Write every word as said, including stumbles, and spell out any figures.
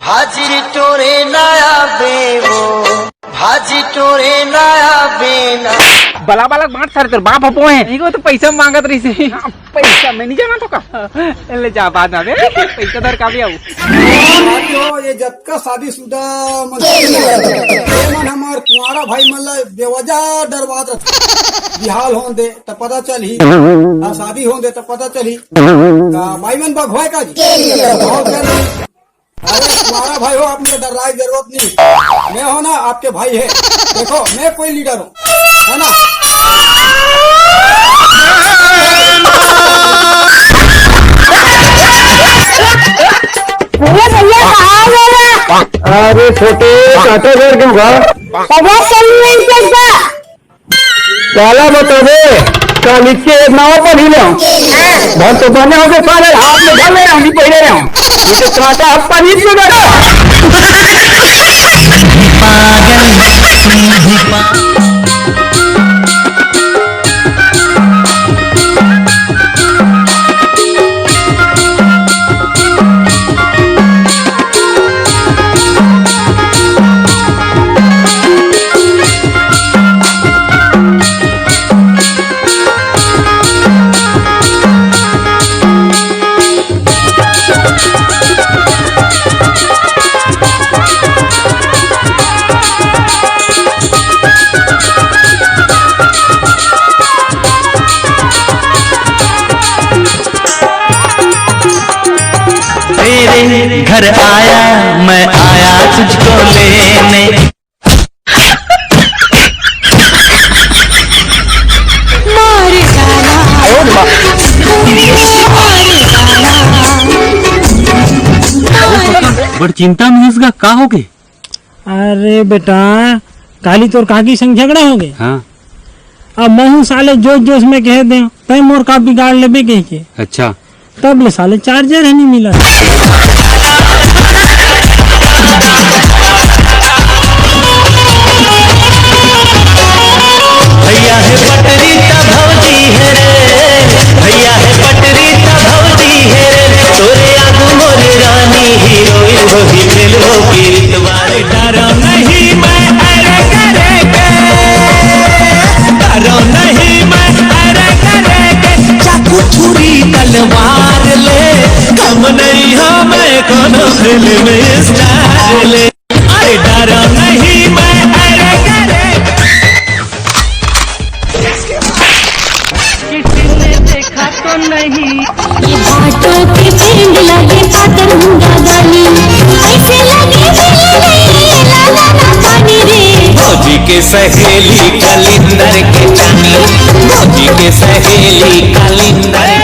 हाजिर टोरे नया बेवो, हाजिर टोरे नया बेना। बला बला बांट सारे, तोर बाप हपो है। नहीं, वो तो पैसा मांगत रही से। हाँ, पैसा मैं नहीं जाना तो का। ले जा, बाद में आबे, पैसा धर का भी आऊ। साथियों, ये जतका शादीशुदा मन, ये मन हमार कुंवारा भाई मन ला बेवजह डरवात रथे। बिहाव होन दे त पता चलही, आ शादी होन दे त पता चलही। का भाई मन बघवाए का जी? बहुत ज्यादा। अरे तुम्हारा भाई हो, आप मुझे डराए की जरूरत नहीं, मैं हो ना आपके भाई है। देखो, मैं कोई लीडर हूँ, है ना? अरे भैया, कहाँ गया? अरे छोटे, चाचा घर क्यों गया? पता चल नहीं सकता। काला बताबे, काली के नाव पर ही लेहूं। भर तो बने होके साले हाथ में धर ले रहूं, पहले रहूं। ये तो कांटा अब पानी में गया। तेरे घर आया, मैं आया तुझको लेने। मार डाला, मार डाला। बड़ चिंता में हस गा, का हो गे? अरे बेटा, काली तोर काकी संग झगड़ा हो गे। हाँ। अब महूं साले जोश जोश में कह दे, तैं मोर का बिगाड़ लेबे कह के। अच्छा। तब ले साले चार्जर है नहीं मिला। भैया है पटरी त भौजी है रे, भैया है पटरी त भौजी है रे, तोरे आगू मोर रानी हीरोइन होही फिल्मों की रितवार। डरो नहीं मैं अरे करे के, डरो नहीं मैं अरे करे के, चाकू छुरी तलवार ले, कम नहीं हो मैं कोनो फिल्म स्टार ले। अरे डरो नहीं मैं अरे करे। किसी ने देखा तो नहीं। ये बातों के पेंड लगे पातर मुंडा गाली, ऐसे लगे मिले नहीं लाला ना पानी रे। भौजी के सहेली कलिंदर के चानी, भौजी के सहेली कलिंदर।